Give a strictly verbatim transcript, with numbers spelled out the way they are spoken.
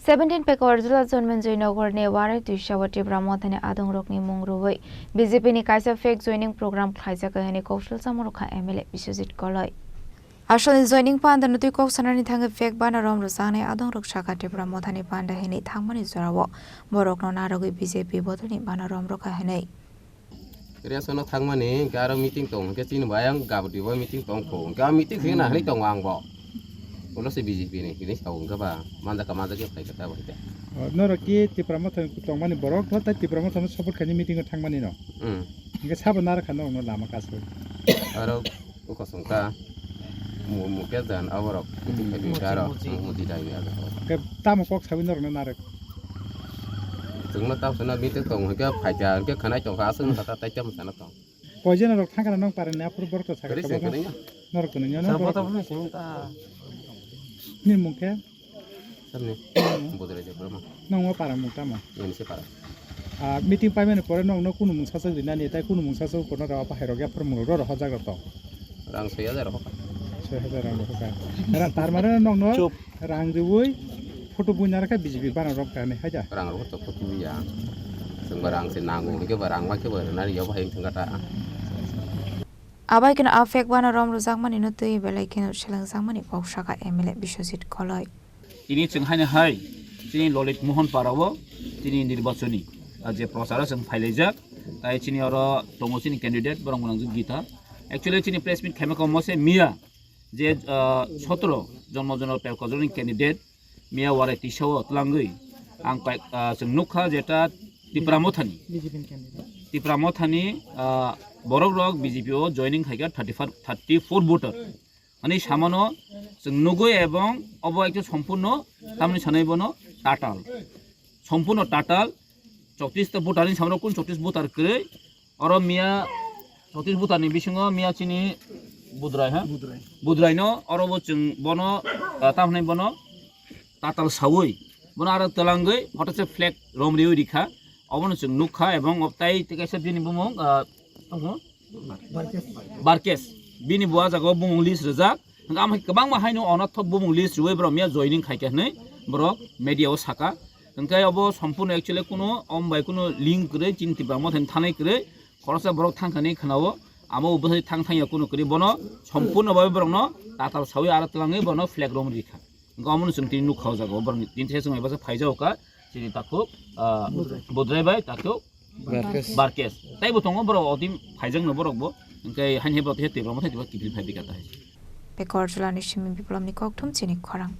Seventeen Pekarjala Jonmenjoy Nogor ni Warai Tuisao Tipra Mothani adongrokni mung rwui B J P ni kaisa flag joining program khlaijak hwnwi kok salsa Murukha M L A Biswajit Koloi. Asolni joining panda no twi kok sanani thangwi flag bana rom rwjaknai adongrok saka Tipra Mothani panda hwnwi thangmani jorao borokno narwgwi B J P bodolni bana rom rwkha hwnwi. Reasono thangmani hwnkhe aro meeting tongo hwnkhe chini bo ayang gabdi bo meeting tongkho hwnkhe a meeting khe nahani tongo ang bo. Ulo se B J P ni hini sao hwnkhe ba manjak ka manjak khe phaikha ta bo hwnkhe. O, norok ki Tipra Motha tongmani borok tho tai Tipra Motha no support khaini meeting o thangmani no. Hmm. Hwnkhe sabo narwkha norok no lama kasui. Aro Ukosongkha, mu-, Mukesh dan aborok, Muji, Muji, Muji. Muji dai ni aborok. Ke tamo kok sawi norok na narek? Chwngno tamo sana meeting tong hwnkhe phaikha, hwnkhe khwnai tongkha, aswk wngkha ta, tai tamo sana tong. Koi jona rok thangkha na nong parani aphuru borok to sakha Kwrwi tabok sengkha no? Nai. Norok kwrwi no, Sa norok bota borok. Bota bota sengkha ta. Ni mung khe? Sabni budrai je borok ma. Nong o para mung tamo? Yang se para. Ah, meeting paimani pore nong no kunu mung sasok rinani, tai kunu mung sasok kono rok apa hairok ya phar mung rok rok hojak rok tong. Rang soi hajar rok hoka. Soi hajar rang rok hoka. Ra-, tar mane nong no Chup. Rang riwi photo buina rok B J P bana rok tani haja. Rang rok to photo ya. Sengba rang se nango, hingke ba rang ba ke ba rinani ya ba hayung thangka ta. Abai keno a flag bana rom rwjakmani no twi belai keno selengjakmani kok saka M L A Biswajit Koloi. Tini chwng haino hai chini Lolit Mohan Para o chini nirbachoni, ah, je procharo chwng phailaijak, tai chini oro tongo chini candidate borok mwnang Gita. Actually chini press meet khaima kamo se miya je, ah, sotro jonmo jonmo Pelkojorni candidate miya Warai Tisao twlangwi ang kai-, ah, chwng nukha jeta Tipra Mothani. Tipra Mothani, ah, borok rok B J P o joining khaikha thirty-four, thirty-four voter. Ani samano chwng nugwi ebong obo ekta sompurno tamni sanai bono tatal. Sompurno tatal, chowtris ta voter ni samano kun chowtris voter kwrwi. Oro miya chowtris voter ni bisingo miya chini budrai, ha? Budrai. Budrai no oro bo chwng bono, ah, tamni bono tatal sawi. Bono aro twlangwi hoto se flag rom riwi rikha. Obono chwng nukha ebong ob tai tei kaisa bini bumung, ah, tongmo? Barkes. Bini bo ah jagao bumung list rijak. Hwnkhe amhai kwbangma haino onathok bumung list riwi borok miya joining khaikha hwnwi borok media o saka. Hwnkhe obo sompurno actually kuno om bai kuno link kwrwi chini Tipra Mothani thanai kwrwi khoroksa borok thangkha hwnwi khwnao. Amo bo bwsai thang thangya kuno kwrwi bono sompurno bai borokno tatal sawi aro twlangwi bono flag rom rikha. Hwnkhe omono chwng tini nukha o jaga o borokni tini thai chwng bai bwsa phaijao kha chini takhuk, ah, Budrai. Budrai bai takhuk Barkes. Barkes. Taibo tongo borok o team phaijakno borok bo. Hwnkhe haini hai borok tei Tipra Mothai tei kiphil phai bika tai. Bekor Jilani simi Biplomni kokthum chini khorang.